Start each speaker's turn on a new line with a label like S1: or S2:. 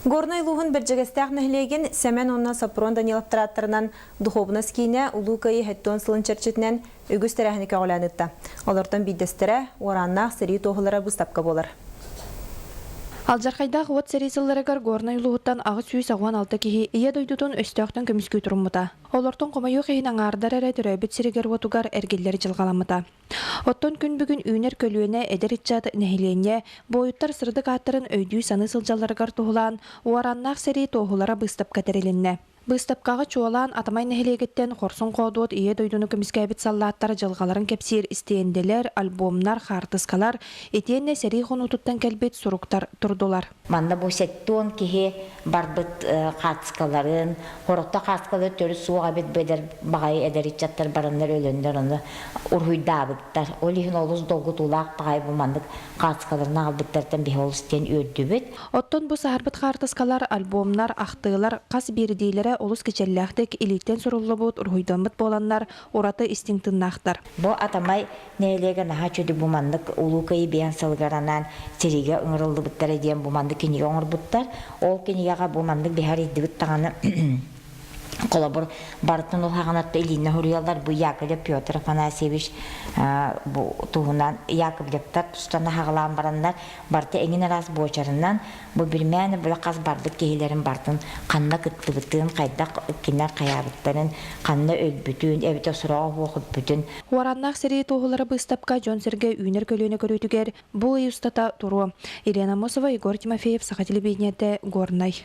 S1: Горнай улууһун Бэрдьигэстээх нэһилиэгин Сэмэн уонна Сопрун Даниловтар ааттарынан Духуобунас киинэ Улуу Кыайыы 70 сылын чэрчитинэн үгүс тэрээһини көҕүлээн ыытта. Олортон биирдэстэрэ Уорааннаах сэрии туоһулара быыстапка буолар.
S2: Алдьархайдаах уот сэрии сылларыгар Горнай улууһуттан 886 киһи Ийэ дойдутун өстөөхтөн көмүскүү туруммута. Олортон хомойуох иһин аҥаардар эрэ төрөөбүт сиригэр-уотугар эргиллэр дьылҕаламмыта. Оттон күн бүгүн үүнэр көлүөнэ эдэр ыччат, нэһилиэнньэ, буойуттар сырдык ааттарын өйдүү-саныы сылдьалларыгар туһулаан, Уорааннаах сэрии туоһулара быыстапка тэрилиннэ. Быыстапкаҕа чуолаан Атамай нэһилиэгиттэн хорсун-хоодуот Ийэ дойдуну көмүскээбит саллааттар дьылҕаларын кэпсиир истиэндэлэр, альбомнар, хаартыскалар, итиэннэ сэрии хонуутуттан кэлбит суруктар турдулар.
S3: Манна бу 70 киһи барбыт хаацкаларын, хоротто хаацкалары төрүт суох эбит бэдэр баҕайы эдэр ыччаттар бараннар өлөннөр ону уруһуйдаабыттар. Ол иһин олус долгутуулаах баҕайы бу маннык хаацкаларын аҕалбыттартан биһи олус диэн үөрдүбүт.
S2: Оттон бу саһарбыт хаартыскалар, альбомнар, ахтыылар хас биирдиилэрэ олус кичэллээхтик илииттэн суруллубут, уруһуйдаммыт буоланнар ураты истиҥ тыыннаахтар.
S3: Бу Атамай нэһилиэгэ наһаа чөдү бу маннык Улуу Кыайыы биэн сылыгар анаан сэриигэ ыҥырыллыбыттара диэн бу маннык кинигэ оҥорбуттар. Ол кинигэҕэ бу маннык биһи арыйдыбыт даҕаны холобур барытын улахан илииннэ суруйаллар бу Яковлев Петр Афанасьевич бу туһунан Яковлевтар тустан аһаҕалаан бараннар барыта эҥин араас буочарынан Бу бирмээн били хас барбыт киһилэрин бартын ханна кыттыбытын, хайдах кинилэр хайаабыттарын, ханна өлбүтүн, эбэтэр сураҕа суох өлбүтүн.
S2: Уораннаах сэрии туоһулара быыстапка дьон-сэргэ үүнэр көлүөнэ көрүүтүгэр бу ый устата туруо. Елена Аммосова, Егор Тимофеев, Саха телевидениетэ, Горнай.